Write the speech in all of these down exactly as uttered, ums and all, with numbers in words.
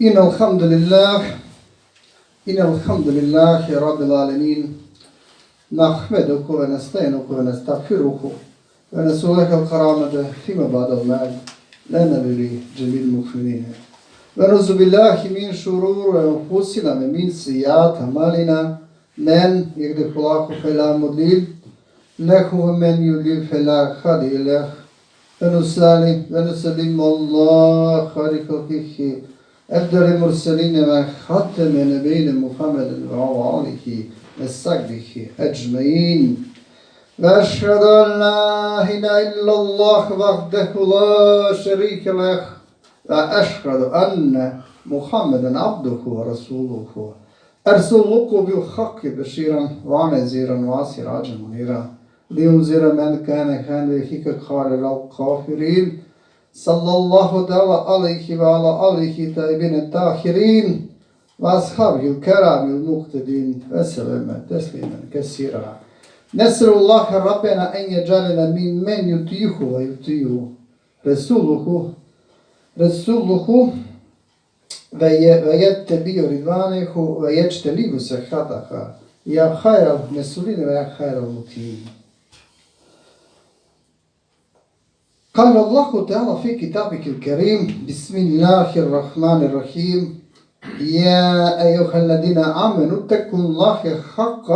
إن الحمد لله إن الحمد لله رب العالمين، نحمده ونستعينه ونستغفره، ونسأل الله الكرامة فيما بعد الموت لنا ولجميع المؤمنين. ونعوذ بالله من شرور أنفسنا ومن سيئات أعمالنا. من يهده الله فلا مضل له ومن يضلل فلا هادي له. ونصلي ونسلم على خير خلقه أفضل المرسلين وخاتم النبيين محمد وعلى آله وصحبه أجمعين. وأشهد أن لا إله إلا الله وحده لا شريك له، وأشهد أن محمدا عبده ورسوله، أرسله بالحق بشيرا ونذيرا وسراجا منيرا، لينذر من كان حيا ويحق القول على الكافرين. صلى الله تعالى عليه وعلى آله الطيبين الطاهرين وأصحابه الكرام المقتدين وسلم تسليما كثيرا. نسأل الله ربنا أن يجعلنا ممن يطيعه ويطيع رسوله رسوله وي- ويتبع رضوانه ويجتنب سخطه، يا خير المسؤولين ويا خير المطيعين. قال الله تعالى في كتابه الكريم: بسم الله الرحمن الرحيم. يا أيها الذين آمنوا اتقوا الله حق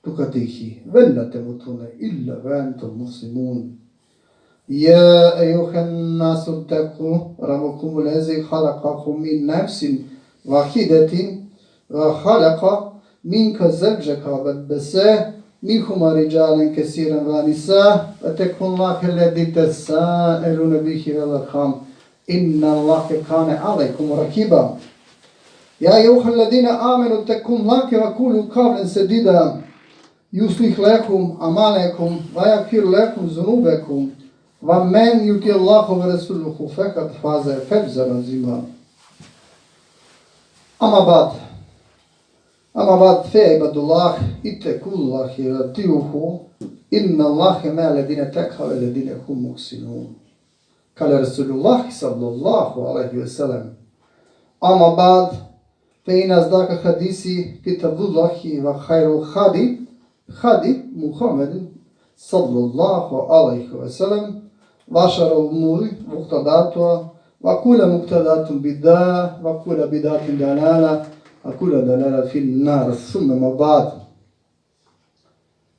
تقاته ولا تموتن إلا وأنتم مسلمون. يا أيها الناس اتقوا ربكم الذي خلقكم من نفس واحدة وخلق منها زوجها وبث منهما رجالا كثيرا ونساء، واتقوا الله الذي تساءلون به والأرحام، إن الله كان عليكم رقيبا. يا أيها الذين آمنوا اتقوا الله وقولوا قولا سديدا، يصلح لكم أعمالكم ويغفر لكم ذنوبكم، ومن يطع الله ورسوله فقد فاز فوزا عظيما. أما بعد، أما بعد، فيا عباد الله، اتقوا الله وأطيعوه، إن الله مع الذين اتقوا والذين هم محسنون. قال رسول الله صلى الله عليه وسلم: أما بعد، فإن أصدق الحديث كتاب الله وخير الهدي هدي محمد صلى الله عليه وسلم، وشر الأمور محدثاتها، وكل محدثة بدعة، وكل بدعة ضلالة، وكل ضلالة في النار. ثم أما بعد.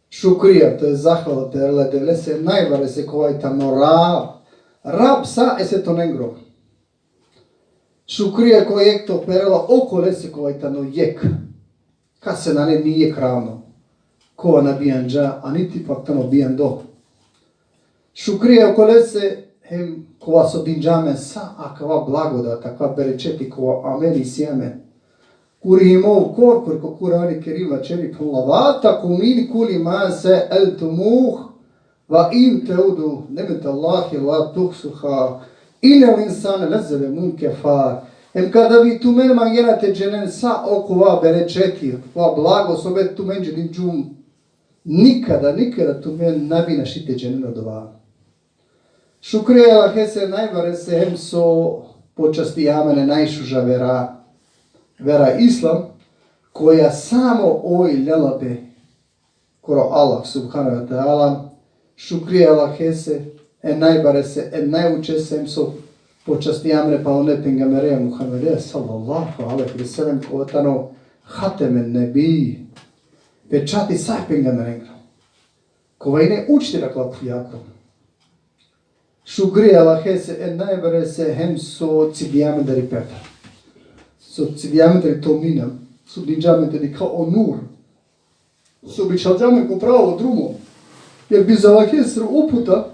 Šukrija, to je zahvala te Allah Devlese, najbarese kovai tano Rab, Rab sa e svetonengro. Šukrija ko jekh to perela okolese kovai tano jekh. Kase nane ni jekh ravno. Kova na bijanđa, a niti pak tano bijando. Šukrija okolese hem kova so dinđa amen sa akava blagodat, akava berećeti kova amen isi amen. Kuri himo korkori ko Kurani Kerim vaćeri phenela: وآتاكم من كل ما سألتموه وإن تعدوا نعمة الله لا تحصوها إن الإنسان لظلوم كفار. Hem kada bi tumen mangena te dženen sa okova berećeti, okova blago so me tumenđe dinđum, nikada, nikada tumen na bi našti te dženen odova. Šukri Allahese najbarese hem so počasti amen e najšuža vera, vera Islam, koja samo oj lela pe koro Allah subhanahu wa ta'ala. Šukri Allahese e najbarese, e najučese hem so počasti amen e palune pejgambereja Muhammedeja sallallahu alejhi ve sellem, kova tano hatemen nebi, pečati sa e pejgamberengra. Kova ine učitelj akala phujakro. Šukri Allahese e najbarese hem so cidija amen tari perda. So cidija amen tari tomina. So dinđa amen te dikha o nur. So bičhalđa amen ko pravo drumo. Jer bizo Allahesro uputa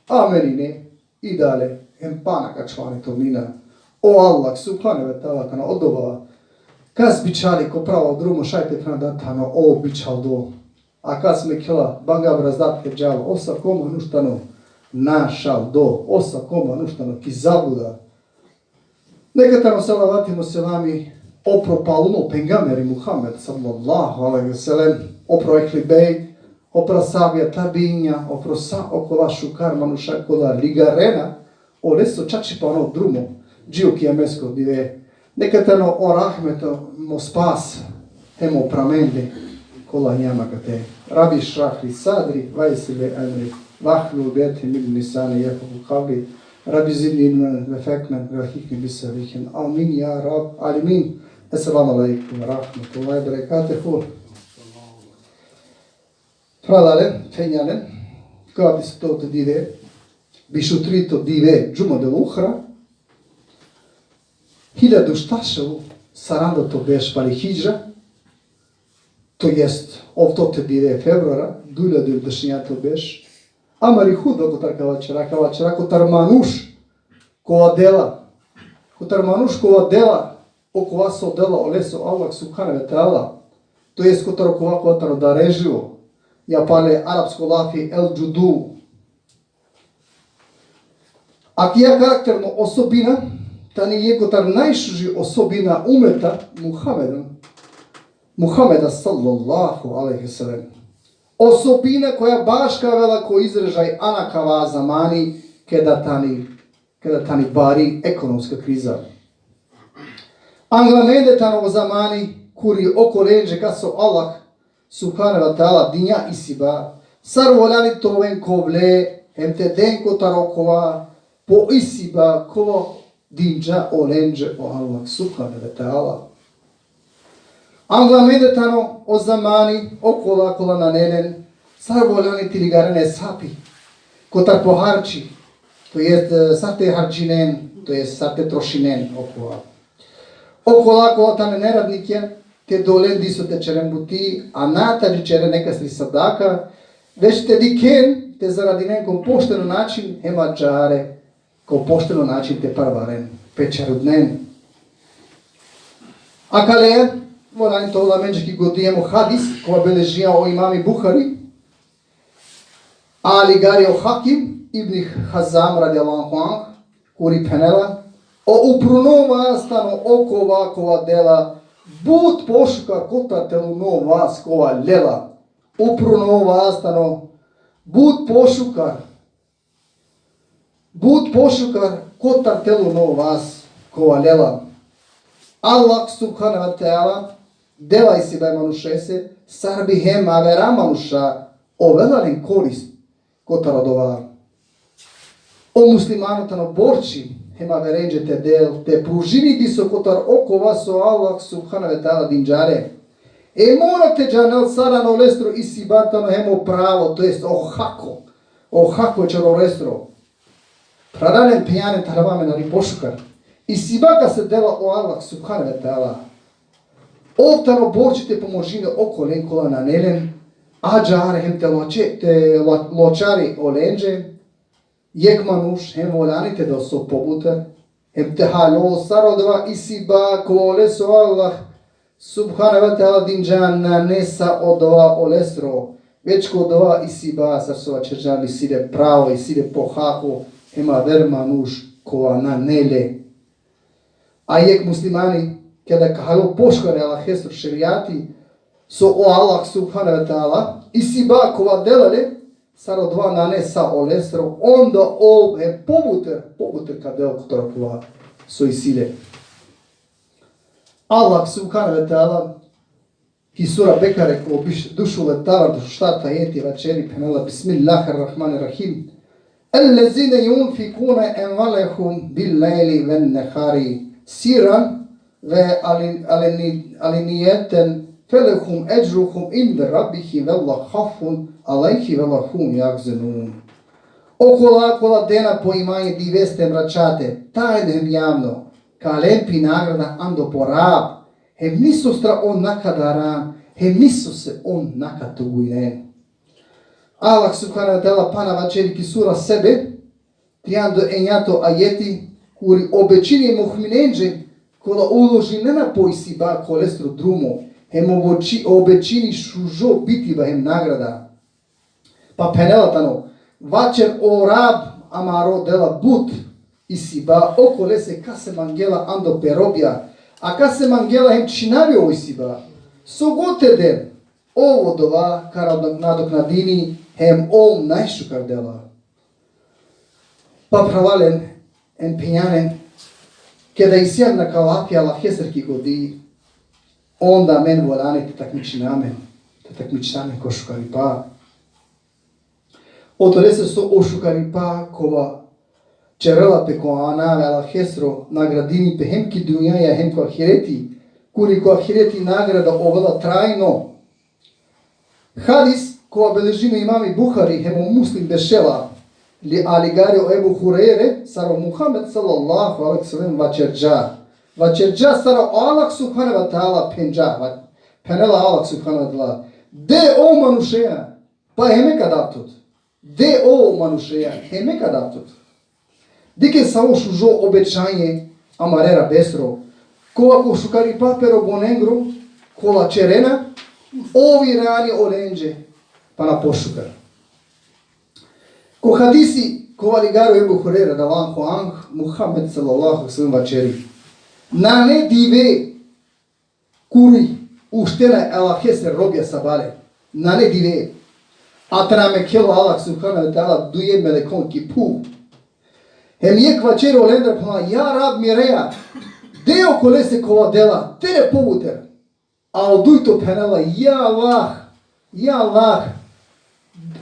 amen ine i dalje hem pana ka ačhova e tomina. O Allah subhanahu wa ta'ala tano odova. Kas bičhali ko pravo drumo, šaj te phena da tano ov bičhaldo. A kas mekhela, banga brazda te džal, ov sako manuš tano našaldo, ov sako manuš tano ki zabluda. Neka tano salavati hem selami opro paluno pejgamberi Muhammed sallallahu alejhi ve sellem, opro ehli bejt, opro ashabija, tabiinja, opro sa okola šukar manuša kola ligarena oleso čačipano drumo dži o kijamesko dive. Neka tano o rahmeto mo spas hem o pramende kola hijam akate. Rabbi šrah li sadri, ve jessir li emri, vahlul ukdeten min lisani jefkahu kavli. Rabbi zidni ilmen ve fehmen ve elhiqni bis salihin. Amin ja Rabbel alemin. Esselamu alejkum ve rahmetullahi ve berekatuhu. Phralalen, phenjalen, ka bisto te dive, bišutrito dive Džumadel Uhra, hiljadu štar šel u sarandato berš pali hidžra, to jest oftoto dive februara, duj hiljadu dešenjato berš, amari hudba kotar ka vaćera, ka vaćera kotar manuš kova dela, kotar manuš kova dela, okova so dela olese o Allah subhanehu ve teala, to jest kotar okova kotar darežio, ja pale arapsko lafi el-džudu. Akija karakterno osobina tani jekh kotar najšuži osobina umeta Muhammeda, Muhammeda sallallahu alejhi ve sellem. Osobina koja baš ka avela ko izražaj ano akava zamani, keda tani, keda tani bari ekonomska kriza. Angla amende tano o zamani kuri okolenđe kas o Allah subhanehu ve teala dinđa isiba, sar valjani te oven kovle, hem te den kotar okova po isiba kova dinđa olenđe o Allah subhanehu ve teala. Angla amende tano o zamani okola kola nane len, sar valjani te ligaren esapi kotar po harči, to jest, e, sar te harčinen, to jest sar te trošinen okova. Okola kola tane neradnikja, te dolen diso te ćeren buti, a na te ađićeren nekasri sadaka, već te dikhen te zaradinen ko pošteno način, hem ađahar ko pošteno način te parvaren, pe čarudnen. Akale, valjani te ovel amenđe ki godi hem o hadis, kova beležinđa o imami Buhari, a ligari o Hakim ibn Hizam radijallahu anhu, kuri phenela: O upruno vas tano okova kova dela but pošukar kotar teluno vas kova lela. Upruno vas tano but pošukar, but pošukar kotar teluno vas kova lela. Allah subhanehu ve teala dela isiba e manušese, sar bi hem avera manuša ovela len korist kotar odova. O muslimano tano borči hem averenđe te del, te pružini diso kotar okova so Allah subhanehu ve teala dinđa le. E mora te džanel sar ano olestro isiba tano hem o pravo, to jest o hako, o hako ćer olestro. Phralalen, phenjalen, tano amen ari pošukar. Isiba kase dela o Allah subhanehu ve teala, ov tano borči te pomožini okolen kola nane len, ađahar hem te loče-, te lo-, ločari olenđe jekh manuš, hem valjani te del so pobuter, hem te haljol sar odova isiba kova olese o Allah subhanehu ve teala dinđa, nane sa odova olestro, već ko odova isiba sar so vaćerđam isi le pravo, isi le po hako, hem aver manuš kova nane le. A jekh muslimani, keda ka haljol pošukar e Allahestro šerijati, so o Allah subhanehu ve teala isiba kova dela le, sar odova nane sa olestro, onda ov hem pobuter, pobuter ka del kotar okova so isi le. Allah subhanehu ve teala ki sura Bekare ko biš-, dušuletava, dušuštarto ajeti vaćeri, phenela: Bismillahirrahmanirrahim. Ellezine junfikune emvalehum billejli ven-nehari sirran ve alin-, alini-, alanijeten felehum edžruhum inde rabbihim ve la havfun alejhim ve la hum jahzenun. Okola kola dena po imanje diveste hem raćate, tajno hem javno, ka len pi nagrada ando po Rab, hem nisostar on na ka daran, hem nisose on na ka tugujnen. Allah subhanehu ve teala pana vaćeri ki sura Sebe, trianda enjato ajeti, kuri obećini e mu'minenđe kola uložinena po isiba ko olestro drumo, hem obeći-, obećini šužo bitiba hem nagrada. Pa phenela tano: Vaćer o Rab amaro dela but isiba okolese kase mangela ando pe robja, a kase mangela hem čhinavi o isiba. So god te den, ov odova ka nadok-, nadoknadini, hem ov najšukar dela. Pa phralalen, em phenjalen, Keda isi amen akala lafi e Allahesere ki godi, onda amen valjani te takmičina amen, te takmičina amen ko šukaripa. Odolese so o šukaripa kova ćerela pe ko anav e Allahesoro nagradini pe hem ki dunjaja hem ko ahireti, kuri ko ahireti nagrada ovela trajno. Hadis kova beležini o imami Buhari hem o Muslim bešela, li, a ligari o Ebu Hurejre, sar o Muhammed sallallahu alejhi ve sellem vaćerđa. Vaćerđa sar o Allah subhanehu ve teala phenđa. Va-, phenela Allah subhanehu ve teala: De o manušeja, pa hem me ka dav tut. De o manušeja, hem me ka dav tut. Dikhen savo šužo obećanje amare Rabesoro, kova ko šukaripa pe robonengro, kola ćerena, ov irani olenđe pana pošukar. Ko hadisi kova ligari o Ebu Hurejre radijallahu anhu, Muhammed sallallahu alejhi ve sellem vaćeri: Nane dive kuri uštena e Allahesere robija sabale. Nane dive. A te na mekhel o Allah subhanehu ve teala duje melekon ki phuv. Hem jekh vaćeri olendar, phenela: Ja Rab mireja, de okolese kova dela, de le pobuter. A o dujto phenela: Ja Allah, ja Allah,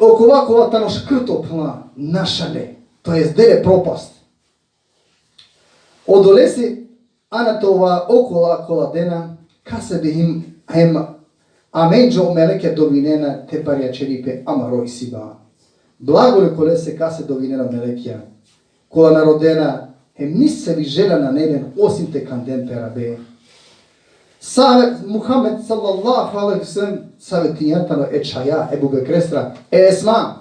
okova kova tano škrto, phenela, našale, to jest de le propast. Odolese, ana te ova okola kola dena, kase bi hem, hem amenđe o melekja dovinena te parjaćeri pe amaro isiba. Blago le okolese kase dovinena o melekja, kola na rodena, hem nisavi želja nane len osim te kanden pe Rabe. Save-, Muhammed sallallahu alejhi ve sellem savetinđa tano e čhaja Ebu Bekresra, e Esma,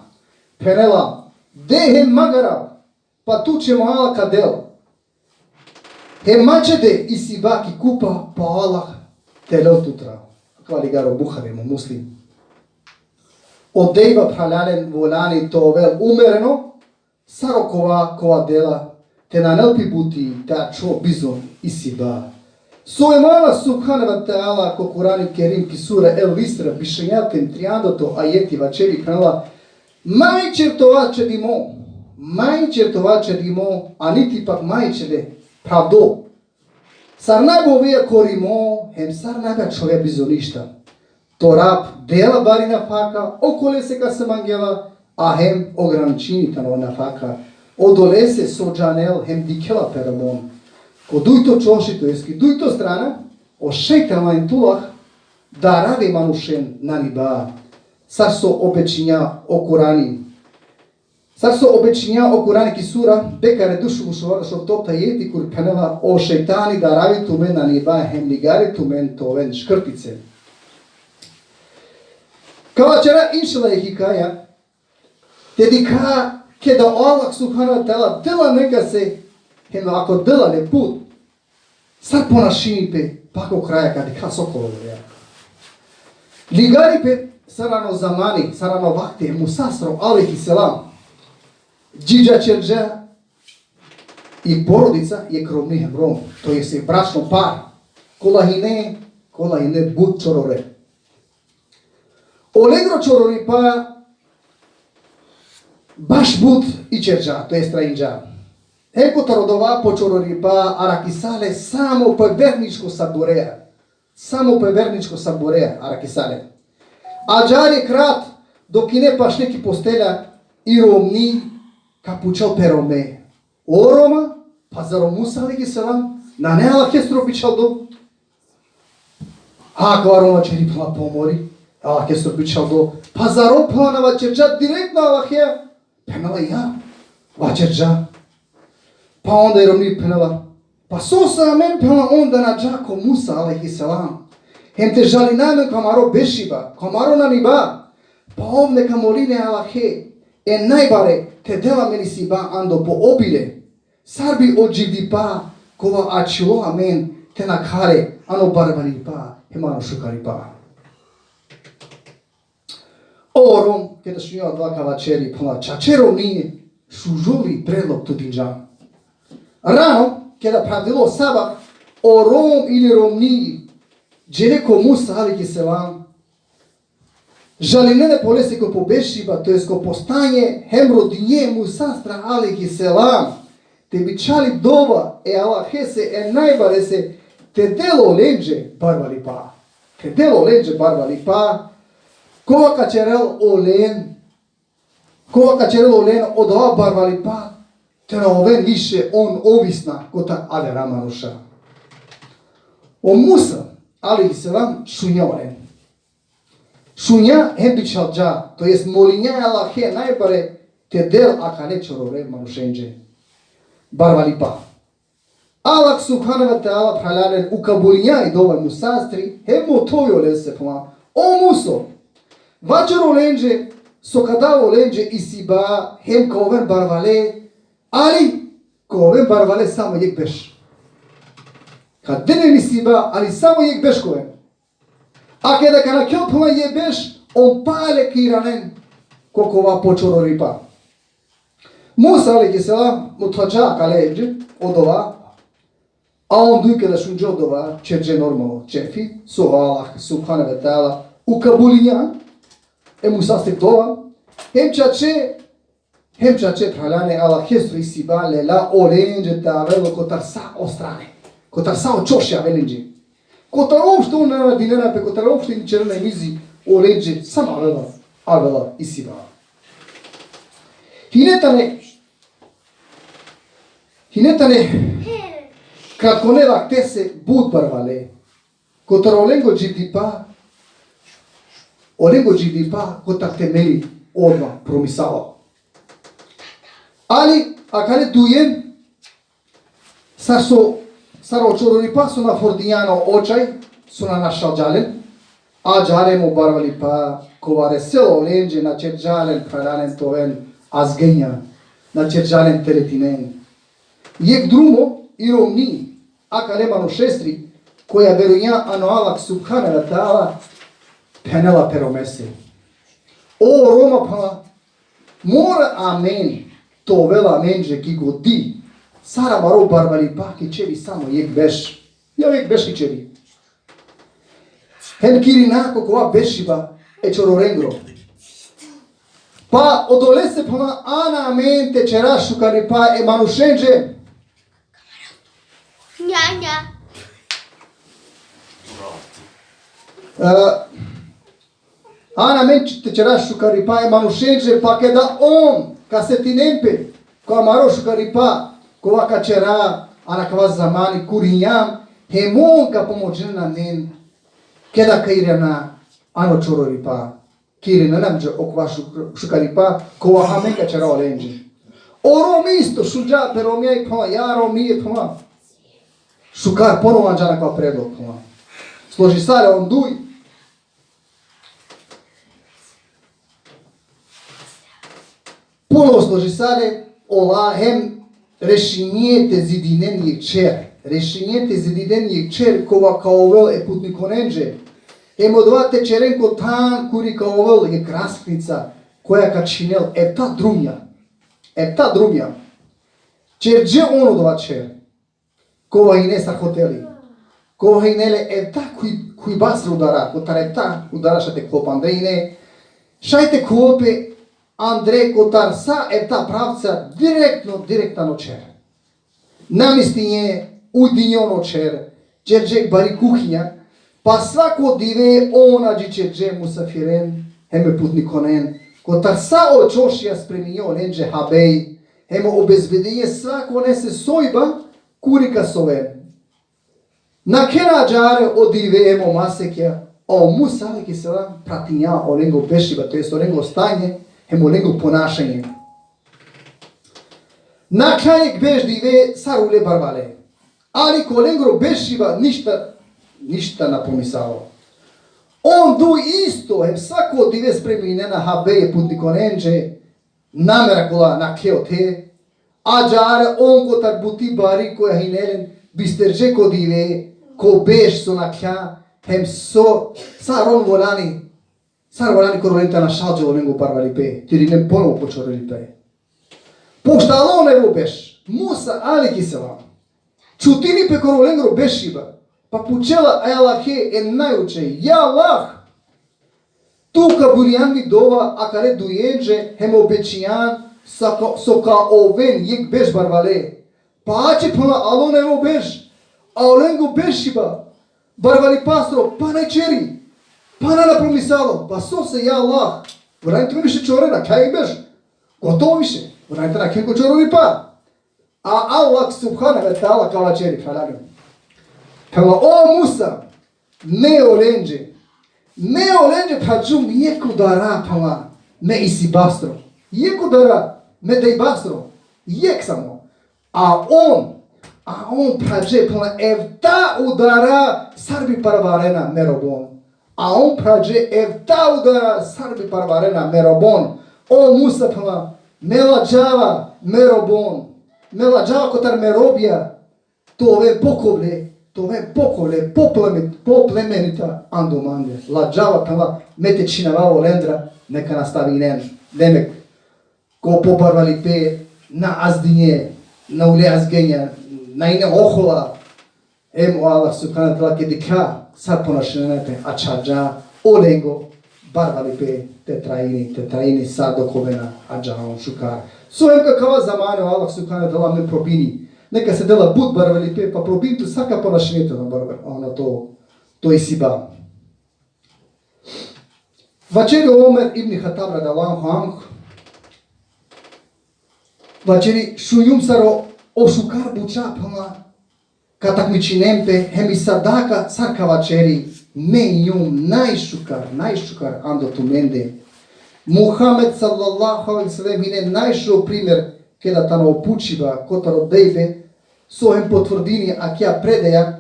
phenela: De hem ma garav, pa tu će mangala ka del. Hem ma će de isiba ki kupa, pa Allah te lel tutar. Akava ligari o Buhari hem o Muslim. Odejba, phralalen, valjani te ovel umereno, sar okova kova dela, te na anel pi buti, te ačhol bizo isiba. So hem Allah subhanehu ve teala ko Kurani Kerim ki sura El-Isra, bišenjato hem triandato ajeti vaćeri, phenela: Ma ićer te ova čedimo, ma ićer te ova čedimo, a niti pak ma ićer le pravdo. Sar na bi oveja korimo, hem sar na bi ačhoveja bizo ništa. To Rab dela bari nafaka okolese kase mangela, a hem ograničini tano nafaka. Odolese so džanel hem dikhela pe robon. Ko dujto čoši, to jest ki dujto strana, o šejtan lajnetullah daravi manušen naniba. Sar so obećinđa o Kurani. Sar so obećinđa o Kurani ki sura Bekare, dušugušovardeš ofto ajeti, kuri phenela: O šejtani daravi tumen naniba hem ligari tumen te oven škrtice. Ka vaćera inšallah e hikaja, te dikha keda o Allah subhanehu ve teala dela nekase, hem ako dela le put, sar ponašini pe, pa ko kraja ka dikha so ka ovel. Ligari pe sar ano zamani, sar ano vakti e Musasoro alejhi selam, dživđaćerđa i porodica, jekh romni hem rom, to jest jekh bračno par, kola hine, kola hine but čorore. Olengro čororipa baš but ićerđa, to jest trainđa. Hem kotar odova po čororipa arakhisale samo pe verničko saburea. Samo pe verničko saburea arakhisale. Ađahar jekh rat, dok hine pašle ki postelja, i romni ka pučel pe rome: O Roma, pa zar o Musa alejhi selam nane Allahesoro bičhaldo? A akava Roma ćeri, phenela: Pa o mori, Allahesoro bičhaldo. Pa zar ov, phenela, na vaćerđa direktno Allahea? Phenela: Ja, vaćerđa. Pa onda i romni phenela: Pa sose amen, phenela, onda na dža ko Musa alejhi selam, hem te žalina amen ko amaro bešiba, ko amaro naniba? Pa ov neka molini e Allahe e najbare te del amen isiba ando po obile, sar bi o dživdipa kova ačhilo amen te nakha le ano barvalipa hem ano šukaripa. O Rom, keda šunđa odova ka vaćeri, phenela: Čače romni, šužo li predlog tu dinđa. Rano, keda phravdilo sabah, o Rom ili romni džele ko Musa alejhi selam, žalinena pe olese ko po bešiba, to jest ko po stanje, hem rodinđe e Musastra alejhi selam, te bičhali dova e Allahese e najbarese te del olenđe barvalipa. Te del olenđe barvalipa, kova ka ćerel olen, kova ka ćerel olen odova barvalipa, te na oven više on ovisna kotar avera manuša. O Musa, alejhi selam, šunja olen. Šunja hem bičhalđa, to jest molinja e Allahe najbare te del akale čorore manušenđe barvalipa. Allah subhanehu ve teala, phralalen, ukabulinja i dova e Musastri, hem mothoj olese, phenela: O Muso, vaćer olenđe so ka dav olenđe isiba hem ka oven barvale, ali ka oven barvale samo jekh berš. Ka del len isiba, ali samo jekh berš ka oven. A keda ka nakhel, phenela, jekh berš, on pale ka iranen ko kova po čororipa. Musa alejhi selam mothođa akalenđe odova, a on duj keda šunđe odova, ćerđe normalno ćefi, so Allah subhanehu ve teala ukabulinja e Musastri dova, hem čače, hem čače, phralalen, e Allahesro isiba lela olenđe te avel kotar sa o strane, kotar sa o čoši avel lenđe. Kotar uopšte on na radinena pe, kotar uopšte na ćerena emizi, olenđe samo avela, avela isiba. Hine tane, hine tane kratkone vaktese but barvale. Kotar olengo dživdipa, olengo dživdipa kotar temeli odma promisava. Ali akale dujen, sar so, sar o čororipa so na fordinjan o očaj, so na našalđa len, ađahar hem o barvalipa kova resela olenđe na ćerđa len, phralalen, te oven azgenja, na ćerđa len te letinen. Jekh drumo i romni akale manušestri, koja verujnja ano Allah subhanehu ve teala, phenela pe romese: O Roma, phenela, mora amen te ovel amenđe ki godi, sar amaro barvalipa ka ćeri samo jekh berš. Ja, jekh berš ka ćeri. Hem ka irina ko kova beršiba e čororengro. Pa odolese, phenela, ana amen te ćera šukaripa e manušenđe. Nja, nja. E, ana amen te ćera šukaripa e manušenđe, pa keda on ka setinen pe ko amaro šukaripa kova ka ćera ano akava zamani, ka irinjam, hem on ka pomožinen amen keda ka irina ano čororipa. Ka irina amenđe okova šuk-, šukaripa kova amen ka ćera olenđe. O Rom isto šunđa pe romnja i phenela: Ja, romni, phenela, šukar, ponovo anđan akava predlog, phenela. Složisale on duj. Ponovo složisale ola hem rešinje te zidinen jekh ćher. Rešinje te zidinen jekh ćher kova ka ovel e putnikonenđe. Hem odova te ćeren ko than kuri ka ovel jekh raskrsnica koja ka čhinel efta drumja. Efta drumja. Ćerđe on odova ćher. Kova hine sar hoteli. Kova hine le efta khuj-, khuibasre udara, kotar efta udara šaj te khuvel pe andre hine, šaj te khuvel pe andre kotar sa efta pravca direktno, direktno ano ćher. Namestinje, ujedinje ano ćher, ćerđe bari kuhinja, pa svako dive on adžićerđe musafiren, hem e putnikonen, kotar sa o čošija spreminje olenđe habej, hem obezbedinje svakonese sojba, kuri ka soven. Nakhena ađahar o dive hem o masekja, a o Musa alejhi selam pratinja olengo bešiba, to jest olengo stanje, hem olengo ponašanje. Nakhla jekh berš dive sar ule barvale. Ali ko olengro bešiba ništa, ništa na pomisalo. On duj isto, hem svako dive spreminena habej e putnikonenđe, namera kola nakhle ote, ađahar on kotar buti bari koja hine len bisterđe ko dive, ko berš so nakhla, hem so, sar on volani, sar volani koro len te našalđe olengo barvalipe, te irinen ponovo po čororipe. Pošto alo nevo berš, Musa alejhi selam čutini pe koro olengro bešiba, pa pučela e Allahe e najuče: Ja Allah, tu kabulijan mi dova akale dujenđe, hem obećinjan so ka, so ka oven jekh berš barvale. Pa ače, phenela, alo nevo berš, a olengo beršiba barvalipastro pana ćeri, pana na promisalo. Pa sose, ja Allah, vrani tumen više čorena, kaj berš. Gotovo više. Vrani te nakhen ko čororipa. A Allah subhanehu ve teala ka vaćeri, phralalen. Phenela, o Musa, me olenđe, me olenđe phrađum jekh udara, phenela, me isibastro. Jekh udara me dejbastro. Jekh samo. A on, a on phrađe, phenela, efta udara sar bi parvarena me robon. A on phrađe, efta udara sar bi parvarena me robon. O Musa, phenela, me ladžava me robon. Me ladžava kotar me robja te oven pokovle, te oven pokovle, popleme-, poplemenita ando mande. Ladžava, phenela, me te čhinava olendra, neka nastavinen. Demek, ko po barvalipe na azdinje, na ule azgenja, na ine ohola. Em o Allah subhanehu ve teala keda dikhlja sar ponašinena pe, ačhađa olengo barvalipe te trajini, te trajini sa dok ovena ađahar šukar. So hem ka kava zamane o Allah subhanehu ve teala amen probini. Neka se dela but barvalipe, pa probini tu sar ka ponašini tu na barval-, ono to, to isiba. Vaćeri o Omer ibn Hatab radijallahu anhu, vaćeri, šunđum sar o, o šukar buća, phenela, ka takmičinen pe, hem i sadaka sar ka vaćeri, me injum najšukar, najšukar ando tumende. Muhammed sallallahu alejhi ve sellem hine najšužo primer keda tano o pučiba kotar o dejbe, so hem potvrdini akija predaja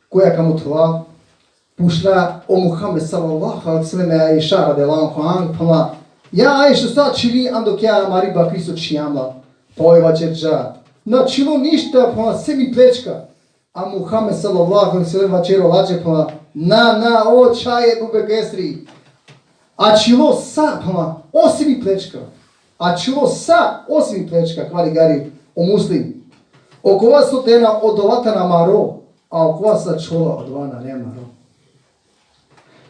koja ka mothovav. Pučla o Muhammed sallallahu alejhi ve sellem e Aiša radijallahu anha, phenela: Ja Aiša, so ačhili ando kija amari bakri so čhijam la? Pa oj vaćerđa: Na ačhilo ništa, phenela, sem i plečka. A Muhammed sallallahu alejhi ve sellem vaćeri olađe, phenela: Na, na, o čhaj e Ebu Bekresri. Ačhilo sa, phenela, osim i plečka. Ačhilo sa osim i plečka, akava ligari o Muslim. Okova so dena, odova tano amaro, a okova so ačhola, odova nane amaro.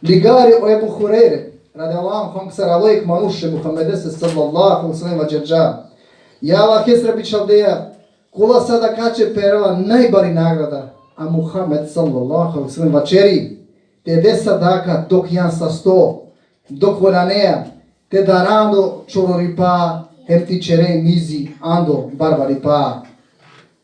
Ligari o Ebu Hurejre radijallahu anhu, sar alo jekh manuš e Muhammedese sallallahu alejhi ve sellem, vaćerđa: Ja Allahesra bičhaldeja, kola sadakaće perela najbari nagrada. A Muhammed sallallahu alejhi ve sellem vaćeri: Te de sadaka dok jan sasto, dok voljanea, te dara ando čororipa, hem te ćere mizi ando barvalipa.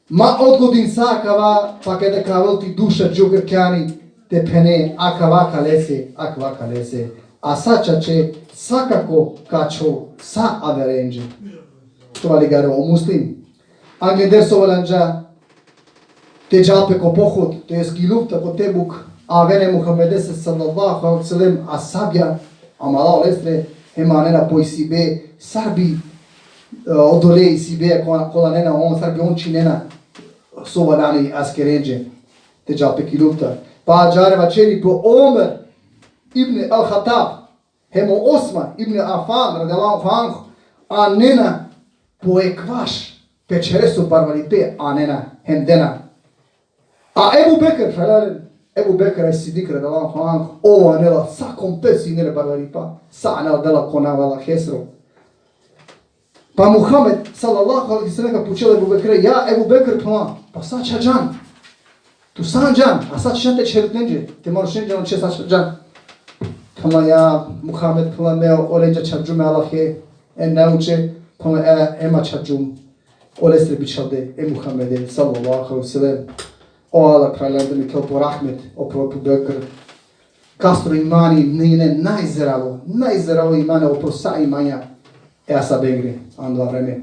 Ma odgodin sa akava, pa keda ka avel ti duša dži o grkljani, te phene: Akava ka lese, akava ka lese. A sa čače, svakako ka ačhol sa averenđe. Akava ligari o Muslim. Angleder so voljanđa te džal pe ko pohod, to jest ki lufta ko Tebuk, avena e Muhammedese sallallahu alejhi ve sellem ashabja, amala olestre, hem anena po isibe, sar bi, e, odole isibe, ko-, kola anena on, sar bi on činena, so valjani askerenđe te džal pe ki lufta. Pa ađahar vaćeri po Omer ibn al-Hattab, hem o Osman ibn Affan, radijallahu anhu, anena po ekvaš, pe ćhereso barvalipe anena, hem dena. A Ebu Bekr, phralalen, Ebu Bekr es-Siddik, radijallahu anhu, ov anela sa komplet sine le barvalipa, sa anela dela ko nav Allahesro. Pa Muhammed, sallallahu alejhi ve sellem, ka pučel Ebu Bekre: Ja Ebu Bekr, phenela, pa sa ačhađan? Tu sa anđan, a sa ačhađan te ćherutnenđe, te manušenđe, ano će sa ačhađan? Phenela: Ja Muhammed, phenela, me olenđe ačhađum e Allahe, e nauče, phenela, e, em ačhađum olesre bičhalde, e Muhammede, sallallahu alejhi ve sellem. O Allah, phralalen, da mi kel po rahmet, opro Ebu Bekr. Kastro imani, nine, najzeralo, najzeralo imani opro sa imanja e ashabengre, ando a vreme.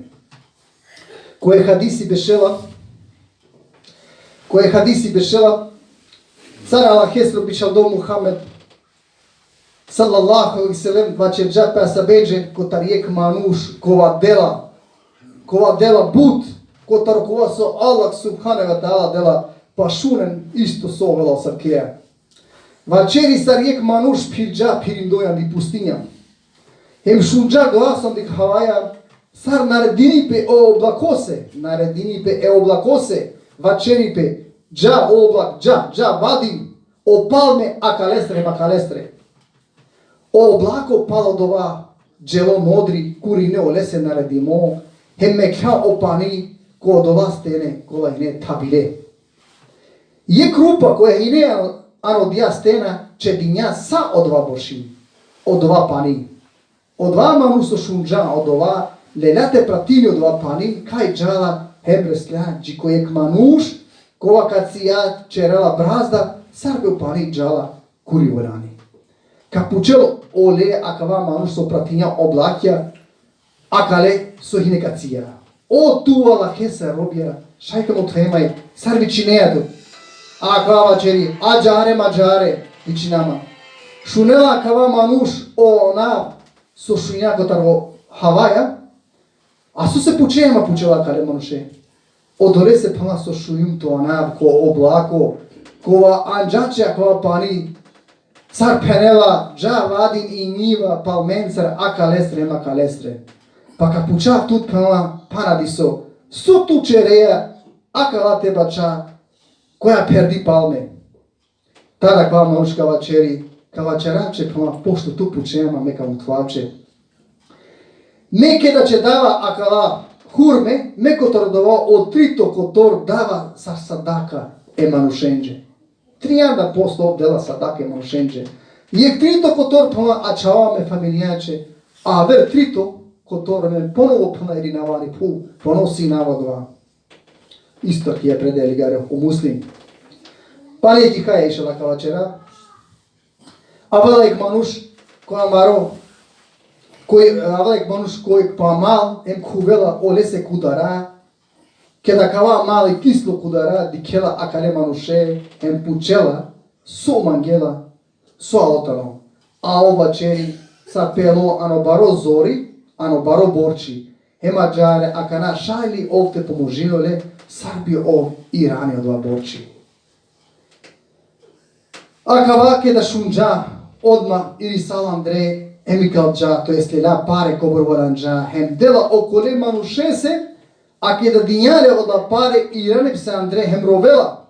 Ko e hadisi bešela, ko e hadisi bešela, sar Allahesro bičhaldo Muhammed, sallallahu alejhi ve sellem, vaćerđa pe ashabenđe kotar jekh manuš kova dela, kova dela but, kotar kova so Allah subhanehu ve teala dela, pa šunen isto so ovela o ashabkeja. Vaćeri sar jekh manuš phirđa phirindo jan i pustinja. Hem šunđa glasom dikh havaja, sar naredini pe e oblakose, naredini pe e oblakose, vaćeri pe: Dža o oblak, dža, dža vadin, o palme akalestre, akalestre. O oblako palo dova dželo modri, kurine olese naredimo, hem mekhlja o pani, ko odova stene kola hine thabile. Jekh rupa koja hine ano, ano dija stena, čedinja sa odova borši, odova pani. Odova manuš so šunđa odova, lelja te pratini odova pani, kaj džala hem resla dži ko jekh manuš, kova kacija čerela brazda, sar pe o pani džala kuri voljani. Ka pučel ole akava manuš so pratinja oblakja, akale so hine kacija. O tu Allahese robija, šaj te mothemaj, sar vičinea tu. Akava vaćeri, ađare, mađare, vičinama. Šunela akava manuš o anav so šunja kotar o havaja, a so se pučea ma pučela akale manuše. Odolese phenela so šunjum to anav ko oblako, kova anđače akava pani, sar phenela, dža vadin i njiva palmencar akalesre, makalesre. Pa ka pučav tut, phenela, pana diso, so tu čerea, akala te bača, koja perdi palme. Tada akava manuš ka vaćeri, ka vaćerav će, phenela, pošto tu pučea ma, me ka mothovav će. Me keda će dava akala hurme, me kotar odova o trito kotor dava sar sadaka e manušenđe. Trianda posto ov dela sadaka e manušenđe. Jekh trito kotor, phenela, ačhava me familijaće, a aver trito kotor me ponovo, phenela, irinava ani phuv, ponovo sinava odova. Isto ki e predeli gari o Muslim. Pali ki haja išala ka vaćera. Avela jekh manuš ko amaro, koj, avela jekh manuš koj pa mal, em khuvela olese kudara, keda kava mali kislo kudara, dikhela akale manuše, em pučela, so mangela, so alo tano. A ov vaćeri, sar pelo ano baro zori, ano baro borči, hem ađare akana šaj li ov te pomožini ole, sar bi ov irani odova borči. Akava keda šunđa, odma irisala andre, em ikalđa, to jest lelja pare kobor voljanđa, hem dela okole manušese, a keda dinja le odola pare, irani pese andre, hem rovela.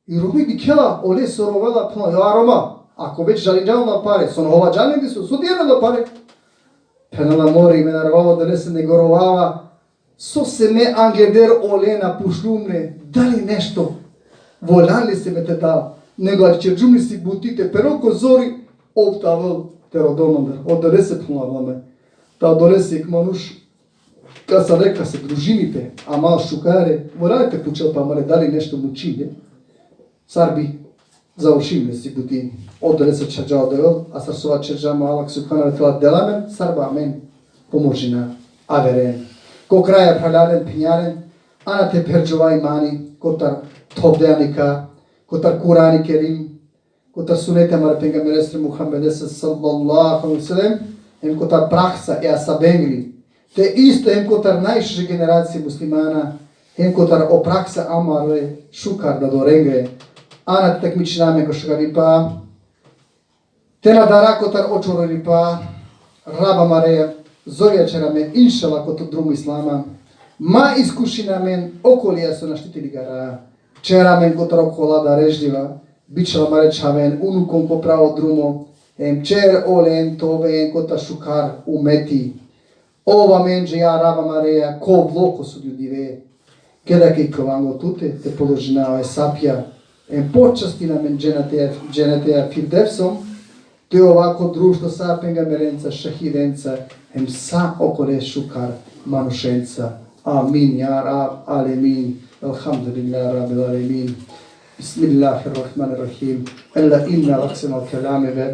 I robi dikhela ole so rovela, phenela, ja Roma, ako već žalinđan odola pare, so na hovađan len diso, so dijan odola pare? Phenela, mori, me na rovava odolese, nego rovava, so se me angleder ole na pučlum le, dali nešto voljan li se me te dal, nego ačerđum li si buti te perel ko zori, ov te avel te rodel andre. Odolese, phenela, avela me. Ta odolese jekh manuš, kasale ka se družini pe, a mal šukare, voljan li te pučel pe amare, dali nešto mučini le, sar bi završini le si buti. Odolese čhađa o Devel, a sar so vaćerđa, ma Allah subhanehu ve teala dela amen, sar bi amen pomožina averen. Ko kraj, phralalen, phenjalen, ana te pherđova imani kotar thovde ani ka, kotar Kurani Kerim, kotar suneti amare pejgamberesre Muhammedese sallallahu alejhi ve sellem, hem kotar praksa e ashabengri, te isto hem kotar najšuže generacije muslimana, hem kotar o praksa amare šukar dadorengre. Ana te takmičina amen ko šukaripa, te na dara kotar o čororipa. Rab amare, zorja ćer amen, inšallah, ko to drumo islama. Ma iskušin amen okolija so našti te ligara. Ćer amen kotar okola darežljiva, bičhal amare čhaven, unukon ko pravo drumo, hem ćer olen te oven kotar šukar umeti. Ov amenđe, ja Rab amare, kovlo ko sudnjo dive, keda ka ikljoven anglo tute, te položina o esapja, hem počastin amen dženeteja, dženeteja Firdevsom, te ova ko društvo sa pejgamberenca, šahidenca, hem sa okole šukar manušenca. Amin, ja Rab alemin. Elhamdulillahi Rabbil alemin. Bismillahirrahmanirrahim. Ela inna ahsenel kelami ve